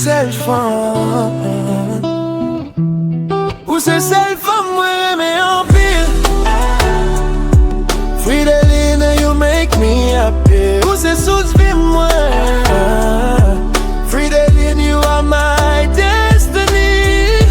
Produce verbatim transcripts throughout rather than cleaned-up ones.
Sèl fanm. Ou se sèl fanm mwen renmen anpil. Frideline, you make me happy. Ou se sous vi mwen. Frideline, you are my destiny.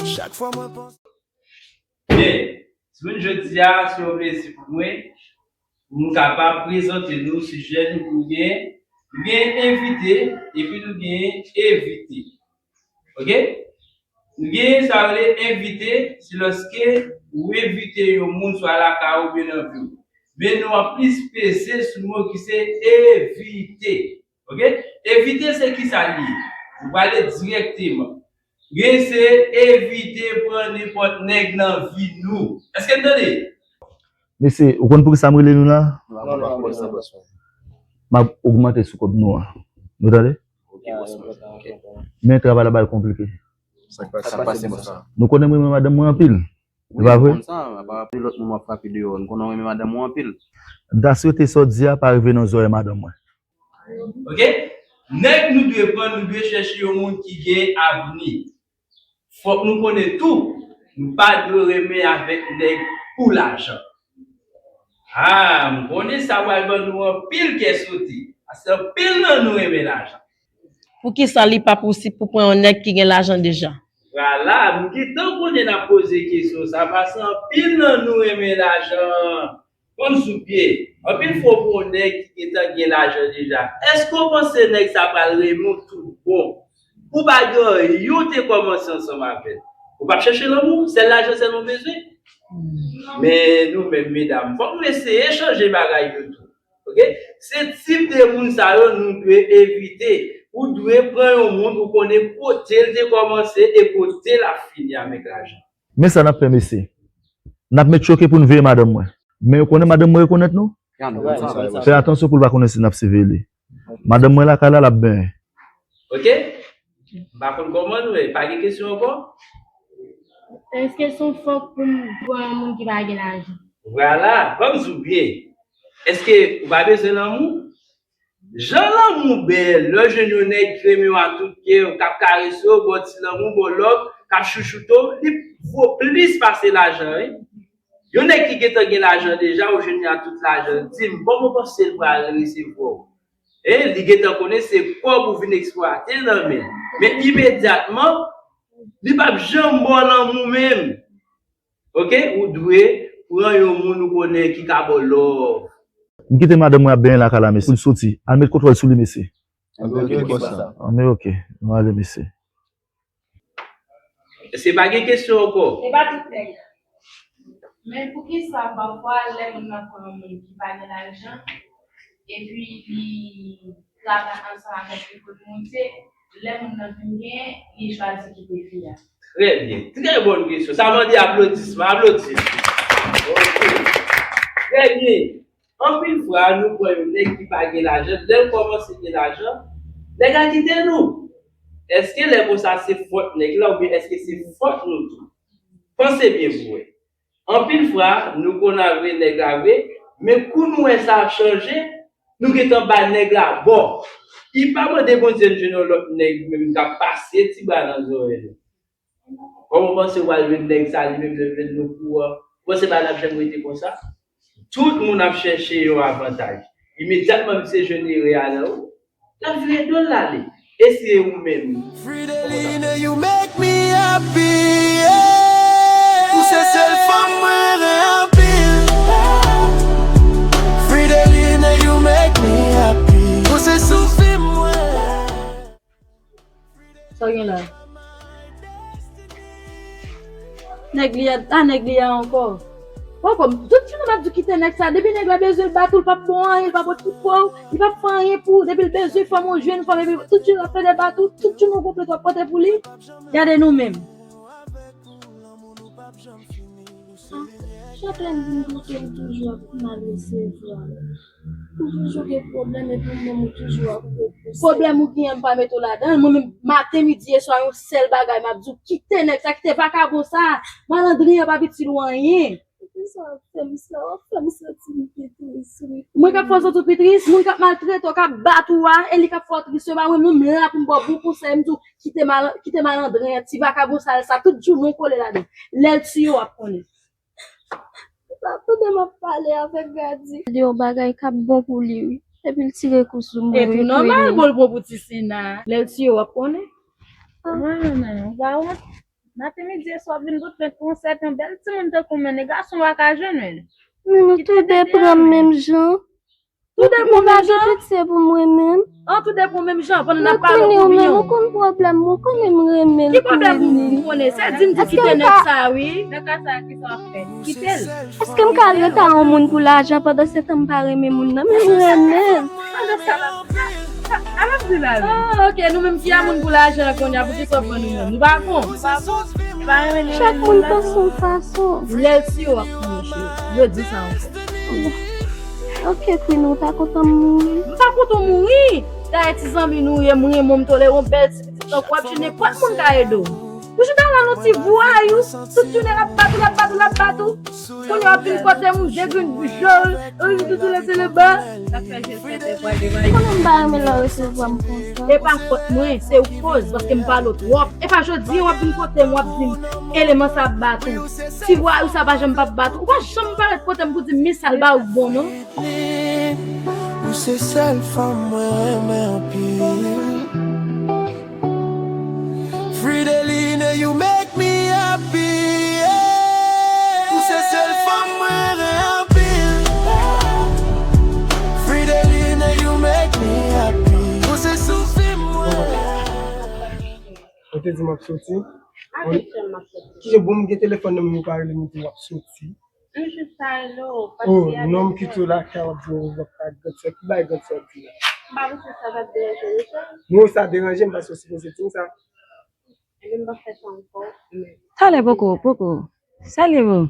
Chak fwa mwen panse Byen, sou jodi a, se yon plezi pou mwen pou nou kapab prezante nou sijè nou pou gen. Nou gen envite, epi nou gen envite. Oke? Nou gen sa yo rele envite, se lòske ou envite yon moun swa lakay ou oubyen nan vi w. Men nou ap plis peze sou mo ki se evite. Oke? Evite se ki sa l ye? Nou prale dirèkteman. Gen se evite pran nenpòt nèg nan vi nou. Èske n tande? Mesye, ou konn poukisa m rele nou la? M ap ogmante sou kòb nou an. Nou tande? Men travay la ba l konplike. Sa k pase, bòs la? Nou konnen m renmen madanm mwen anpil. E pa vre? Nou konnen sa, apa lòt moun w ap frape deyò. Nou konnen w renmen madanm ou anpil. M ta swete sa w di a pa rive nan zòrèy madanm mwen. Oke? Nèg nou dwe pran, nou dwe chèche yon moun ki gen avni. Fòk nou konnen tou, nou pa dwe renmen avèk nèg pou lajan. A, m konnen sa pral ban nou anpil kè sote. Paske anpil nan nou renmen lajan. Poukisa li pa posib pou pran yon nèg ki gen lajan deja? Vwala, nou gentan konnen n ap poze kesyon sa, paske anpil nan nou renmen lajan. Ban m di w byen, anpil fwa w pran yon nèg ki gentan gen lajan deja. Èske w panse nèg sa pral renmen w tout bon? Ou pa gen anyen, ou te kòmanse ansanm avè l. Ou p ap chèche lanmou, sèl lajan sèlman w bezwen. Men nou menm medam, fòk nou eseye chanje bagay yo tou. Oke? Se tip de moun sa yo nou dwe evite. Ou dwe pran yon moun ou konnen kote l te kòmanse e kote l ap fini avèk lajan. Men sa n ap fè, mesye. N ap met choke pou n veye madanm mwen. Men yo konnen madanm mwen rekonèt nou. Fè atansyon pou l pa konnen si n ap siveye li. Madanm mwen lakay la, l ap benyen. Oke? M pa konn kòman nou ye. Pa gen kesyon ankò? Èske se yon fòk pou m pran yon moun ki pa gen lajan? Vwala, ban m di w byen. Èske ou pa bezwen lanmou? Jan lanmou bèl, lè w jwenn yon nèg ki renmen w a tout kè w, k ap karese w, ba w ti lanmou, ba w love, k ap chouchoute w, li vo plis pase lajan, wi. Yon nèg ki gentan gen lajan deja, ou jwenn li a tout lajan, di m, kòman w panse l pral resevwa w? Hein, li gentan konnen se kòb ou vin eksplwate nan men l. Men imedyatman, li p ap janm ba w lanmou menm. Oke? Ou dwe pran yon moun ou konnen ki ka ba w love. M kite madanm mwen ap benyen lakay la, mesye, pou l soti. Al met kontwòl sou li, mesye. Anben, oke, bòs la. Anben, oke. Nou ale, mesye. Èske pa gen kesyon ankò? E pa tout nèg. Men poukisa pafwa lè moun nan pran yon moun ki pa gen lajan, epi li travay ansanm avèk li pou l monte, lè moun nan fin genyen, li chwazi kite fi a? Trè byen. Trè bòn kesyon. Sa mande aplodisman. Aplodi. Oke. Trè byen. Anpil fwa, nou pran yon nèg ki pa gen lajan, lè l kòmanse gen lajan, nèg la kite nou. Èske lè konsa se fòt nèg la oubyen èske se fòt nou tou? Panse byen pou wè. Anpil fwa, nou konn al vre nèg la vre, men kou nou wè sa ap chanje, nou gentan bay nèg la bò. Li pa mande Bondye n jwenn yon lòt nèg menm k ap pase ti bra nan zòrèy nou. Kòman w panse w al jwenn nèg sa li menm lè l jwenn nou kou an? Ou panse bagay la ap janm rete konsa? Tout moun ap chèche yon avantaj. Imedyatman misye jwenn erè a nan ou, l ap vire do l ale. E si e ou menm? Frideline, you make me happy, yeah. Ou se sèl fanm mwen renmen anpil. Frideline, you make me happy. Ou se soufi mwen. Sa w gen la? Nèg li a, a nèg li a ankò. Poko, tout jounen m ap di w kite nèg sa. Depi nèg la bezwen l bat ou, l p ap ba w anyen, l p ap okipè w, li p ap fè anyen pou ou. Depi l bezwen fanm, ou jwenn fanm, epi tout jounen l ap plede bat ou, tout jounen yon konplent w ap pote pou li. Gade nou menm. Ah, Jacqueline vin kote m toujou ap mal resevwa. Ou toujou gen pwoblèm epi ou menm ou toujou ap repouse. Pwoblèm ou genyen m pa mete w ladan l. Mwen menm maten, midi e swa yon sèl bagay m ap di w, kite nèg sa, kite vakabon sa. Malandren an p ap itil ou anyen. Sa w ap fè m sa, w ap fè m santi m pi tris, wi. Mwen k ap fè w santi w pi tris, moun k ap maltrete w, k ap bat ou a, e li k ap fè w tris, se pa mwen menm la pou m ba w bon konsèy, m di w kite mal, kite malandren an, ti vakabon sal sa, tout jounen w kole ladan l. Lè l tiye w ap konnen. Sa pandan m ap pale avèk Gadi. Li yon bagay k ap bon pou li, wi. Epi l tire kou sou mwen, wi. E tou nòmal, bon, l bon pou ti Sina. Lè l tiye w ap konnen. Mwen menm, ou pa wont? Maten, midi e swa, w ap vin pote plent pou yon sèten bèl timoun tankou mwen, e gason pa ka jwenn, men. Men nou tou de pran m menm jan. Tou de pran menm jan? Mwen pa gen pitye pou mwen menm. An, tou de pran menm jan, pandan n ap pale, ou konprann, ou konn pwoblèm mwen, ou konnen m renmen l. Ki pwoblèm ou konnen? Se di m di kite nèg sa, wi. Nan ka sa, kisa w ap fè? Kite l. Èske m ka al rete a yon moun pou lajan pandan se tan m pa renmen moun nan, men m renmen l? Pandan sa, l ap, sa, sa, al ap di la, wi. Ah, ok, nou menm ki a moun pou lajan kounye a, pou kisa w pran nou menm? Nou pa bon, nou pa bon. Chak moun panse yon fason. Lè l tiye w ap konnen, cheri. Yo di sa ankò. Ok, Queen, ou ta kontan m mouri? M pa kontan w mouri. Dayè ti zanmi nou ye, m renmen w, m tolere w, bèl ti pitit tankou w ap jwenn nenpòt moun ka ede w. Ou chita la nan ti vwayou, tout jounen l ap bat ou, l ap bat ou, l ap bat ou. Kounye a w ap vin kote m, ou degrenn bouch ou, ou vin toutou lese le ba. Sa fè je fè tè kwa de bay. Konnen m pa renmen lè w resevwa m konsa. E pa fòt mwen, se ou k koz, paske m pale w twòp. E pa jodi a w ap vin kote m, w ap di m, eleman sa ap bat ou. Ti vwayou sa pa janm p ap bat ou. Ou pa janm parèt kote m pou di m, men sa l ba ou k bon, non. Ou se sèl fanm mwen renmen anpil. Frideline, you make me happy, yeah. Ou se sèl fanm mwen renmen anpil. Frideline, you make me happy. Ou se soufi mwen. Ou te di m ap soti. Avèk kè m ap soti. Kijan bon m gen telefòn nan men ou pa rele m, ou di w ap soti? M jis ta rele w, paske... Oh, non, m kite w lakay w ap jwe w ap ak grandsè. Ki bay grandsè w ap di la? M pa panse sa t ap deranje w, cheri. Non, sa deranje m paske w sipoze di m sa. Ebyen, m p ap fè sa ankò, men... Talè, poko, poko. Salye, boo.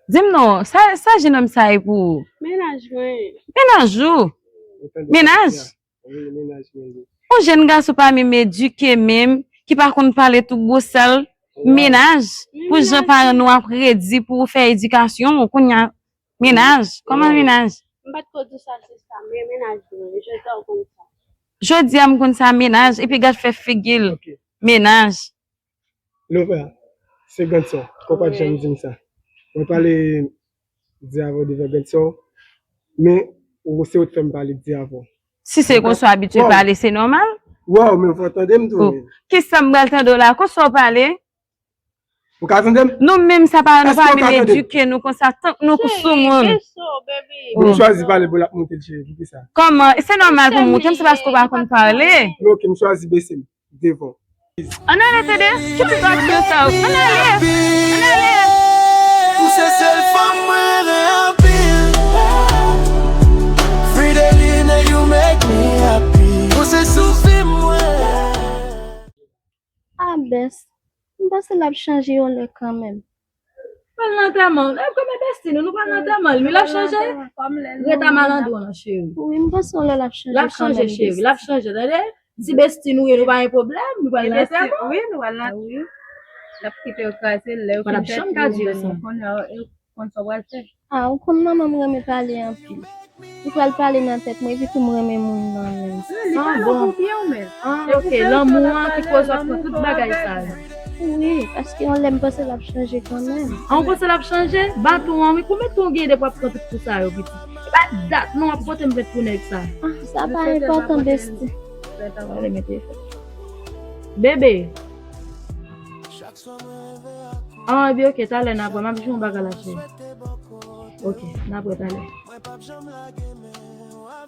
Di m non, sa, sa jenòm sa ye pou ou? Mennaj mwen. Mennaj ou? Mennaj? Wi, mennaj mwen li. Yon jèn gason pa menm edike menm, ki pa konn pale tou gwo sal, mennaj, pou jan paran nou ap redi pou ou fè edikasyon w, kounye a, mennaj, kòman mennaj? M pa t ko di w sa, sista, men mennaj mwen, jodi a w konn sa. Jodi a m konn sa mennaj, epi gad fè figi l, mennaj. Love, se grandsè w, kòman w pa t janm di m sa? Mwen pale di avè w devan grandsè w, men ou se ou t fè m pale di avè w. Si se konsa w abitye pale, se nòmal. Wow, men fò w tande m tou. Kisa m pral tande w la? Konsa w pale? Ou ka tande m? Nou menm sa pa, nou pa menm edike nou konsa, tank nou sou moun. Bon, m chwazi pale, bon, l ap monte l, cheri, poukisa? Kòman? Se nòmal pou m moute m, se paske w pa konn pale. Men ok, m chwazi bese m devan. Ann ale, Tede. Ki ti bagay yo sa yo? Ann ale. Ann ale. Ou se sèl fanm mwen renmen anpil. Frideline, you make me happy. Ou se soufi mwen. Ah, best. M panse l ap chanje yon lè kanmenm. Pral nan antèman. E, kòman besti nou, nou pral nan antèman l, wi, l ap chanje. Reta malandro nan, cheri. Wi, m panse yon lè l ap chanje kanmenm, besti. L ap chanje, cheri, l ap chanje, tande? Si besti nou ye, nou pa gen pwoblèm, nou pral nan antèman. Wi, nou pral nan. Wi. L ap kite yo kraze l, lè yo fin fè ti moun, kounye a, yo konn sa w pral fè. Ah, ou konn manman m renmen pale anpil. Li pral pale nan tèt mwen, epi tou m renmen moun nan menm. Li pale pou byen w menm. Ah, ok, lanmou an ki koz w ap fè tout bagay sa yo. Wi, paske yon lè m panse l ap chanje kanmenm. Ah, ou panse l ap chanje? Baton an, wi, konbyen tan w gen depi w ap pran tout kou sa yo, pitit? E pa dat non, w ap pote m plent pou nèg sa. Ah, sa pa enpòtan, besti. Ale, mete efè. Bebe. Ah, ebyen, ok, talè n ap wè. M ap jwenn yon bagay la, cheri. Ok, n ap wè talè.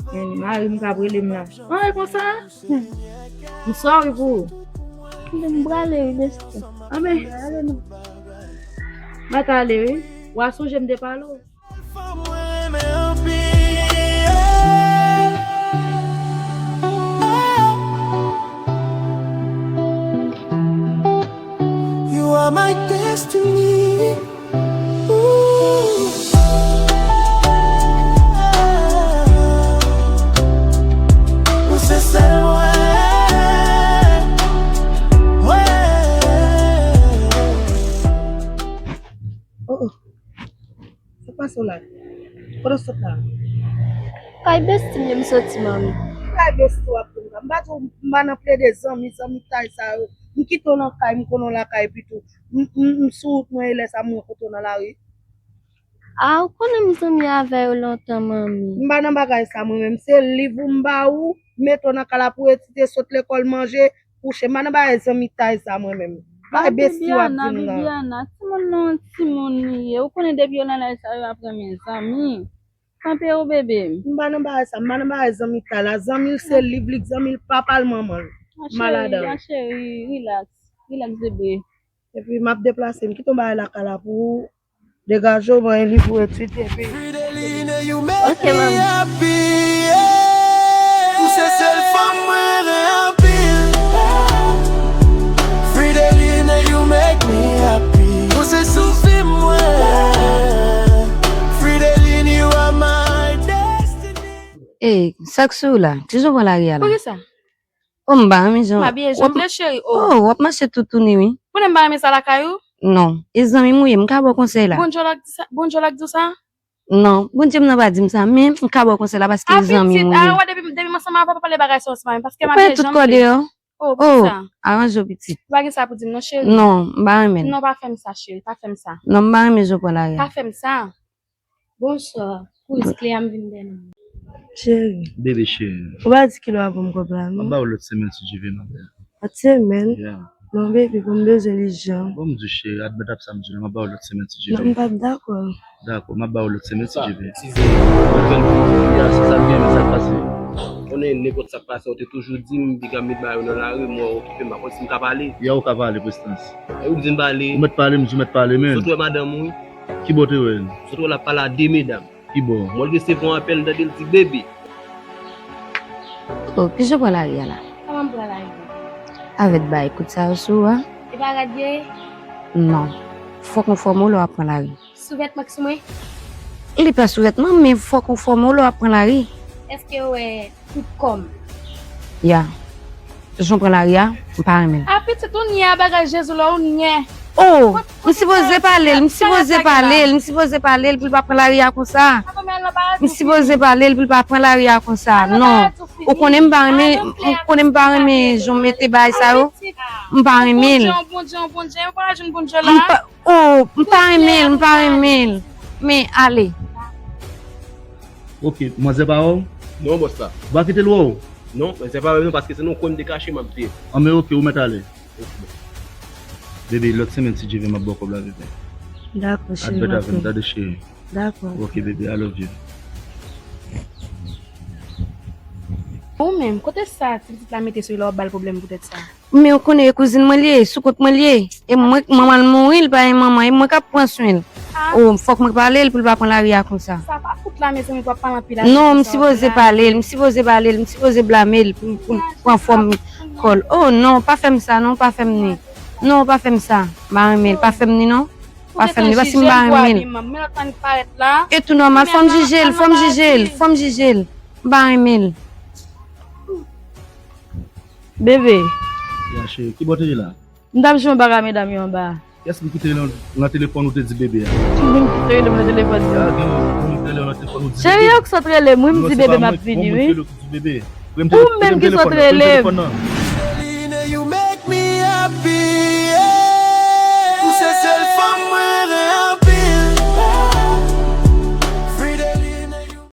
Men mari m k ap rele m la. Ah, e konsa? M sorry pou ou. M prale, wi, besti. Ah, men. M pa t ale, wi. W a sonje m te pale w. You are my destiny. Ooh. Ou se sèl mwen. Mwen. Kote w sot la? Kay besti m ye m soti, manmi. Kay besti w ap di m sa? M pa di w m pa nan plede zanmi, zanmi tay sa yo. M kite w nan kay, m konnen w lakay epi tou. M, m, m sou wout mwen e lè sa m wè kote w nan lari. A, ou konnen m zanmi avè yo lontan, manmi. M pa nan bagay sa mwen menm. Se liv ou m ba ou, mete w nan kay la pou etidye, sot lekòl, manje, kouche. M pa nan bagay zanmitay sa mwen menm. Bagay besti w ap di m nan. Bibiana, timoun nan, timoun li ye. Ou konnen depi yo nan laj sa yo ap renmen zanmi. Kanpe w, bebe. M pa nan bagay sa, m pa nan bagay zanmitay la. Zanmi l se liv li, zanmi l papa l manman l. Maladam. Ma cheri, relax. Relax, bebe. Epi m ap deplase, m kite yon bagay lakay la pou ou. Degaje w, mwen li pou etidye, epi. Fridolin, you make me happy, yeah. Ou se sèl fanm mwen renmen anpil. Fridolin, you make me happy. Ou se soufri mwen. Fridolin, you are my destiny. Ey, sa k sou ou la? Kijan w pran lari a la? Poukisa? Oh, m pa renmen jan. M abiye jan m vle, cheri. Oh, w ap mache toutouni, wi. Konnen m pa renmen sa lakay ou? Non. E zanmi m ou ye, m ka ba w konsèy la. Bondye w la k di sa? Bondye w la k di w sa? Non, Bondye m nan pa di m sa, men m ka ba w konsèy la paske e zanmi m ou ye. A, pitit, a, wè, depi, depi m ansanm avè w, pa pale bagay sa ansanm avè m, paske m abiye jan m vle. Ou pran tout kòde yo? Oh, poukisa? Aranje w, pitit. Ou pa gen sa pou di m non, cheri. Non, m pa renmen l. Non, pa fè m sa, cheri, pa fè m sa. Non, m pa renmen jan w pran lari a. Pa fè m sa. Bonswa. Kouz kle a m vin dèyè nou. Cheri. Bebe cheri. Ou pa di kilè w ap ban m kòb la, non? M ap ba ou lòt semèn si Dye vle, ma belle. Lòt semèn? Yeah. Non, bebe, bon, m bezwen li jan. Bon, m di cheri, admèt ap sa m di la, m ap ba ou lòt semèn si Dye vle. Non, m p ap dakò. Dakò, m ap ba ou lòt semèn si Dye vle. Sa, si se, si sa k gen, sa k pase. Konnen nenpòt sa k pase, ou te toujou di m, piga m met bagay yo nan lari, m wè w okipe, m pa konn si m ka pale. Ya, ou ka pale, Prestans. E ou di m pale. Ou mèt pale, m di w mèt pale, men. Sot wè madanm ou, wi. Ki bò w te wè l? Sot wè l ap pale a de medam. Ki bò? Mwen resevwa yon apèl, m tande l di, "Bebe." Oh, kijan w pran lari a la? Kòman m pran lari a? Avèk bay kout sa yo sou ou a? E pa rad yo ye? Non. Fòk ou fòme w lè w ap pran lari. Sou vètman k sou mwen? Li pa sou vètman, men fòk ou fòme w lè w ap pran lari. Èske w wè tout kò m? Ya. Jan w pran lari a, m pa renmen l. A pitit ou nyè a bagay Jezi la ou nyè. Oh, m sipoze pale l, m sipoze pale l, m sipoze pale l pou l pa pran lari a konsa. M sipoze pale l pou l pa pran lari a konsa. Non. Ou konnen m pa renmen, ou konnen m pa renmen jan w mete bagay sa yo. M pa renmen l. Bondye, Bondye, Bondye, m pa renmen l. Oh, m pa renmen l, m pa renmen l. Men, ale. Ok, manzè pa wè w? Non, bòs la. Ou pa kite l wè w? Non, manzè pa wè m non, paske se nan yon kwen m te kache m ap viv. An, men ok, ou mèt ale. Ok, bòs. Bebe, lòt semèn, si Dye vle, m ap ba w kòb la, bebe. Dakò, cheri, m ap fè. Admèt avè m, tande, cheri. Dakò. Ok, bebe, I love you. Ou menm, kote sa ti pitit la mete sou li la, w ap ba l pwoblèm poutèt sa? Men ou konnen e kouzin mwen li ye, sou kont mwen li ye. E mwen, manman l mouri, li pa gen manman, e mwen k ap pran swen l. Oh, fòk mwen pale l pou l pa pran lari a konsa. Sa pa fout la, mezanmi, pou ap pale anpil avè l konsa. Non, m sipoze pale l, m sipoze pale l, m sipoze blame l pou, pou l pran fòm kò l. Oh non, pa fè m sa non, pa fè m ni. Non, pa fè m sa. M pa renmen l, pa fè m ni non. Pa fè m ni, paske m pa renmen l. E tou nòmal, fò m jije l, fò m jije l, fò m jije l. M pa renmen l. Bebe. Ya, cheri, ki bò w te ye la? M t ap jwe yon bagay medam yo anba. Kiyès ki te nan, nan telefòn ou te di bebe a? Ki moun ki te rele m nan telefòn? Ya, gen yon moun ki te rele w nan telefòn ou di bebe. Cheri, yo ki sot rele m, wi, m di bebe m ap vini, wi. Ou menm ki sot rele m.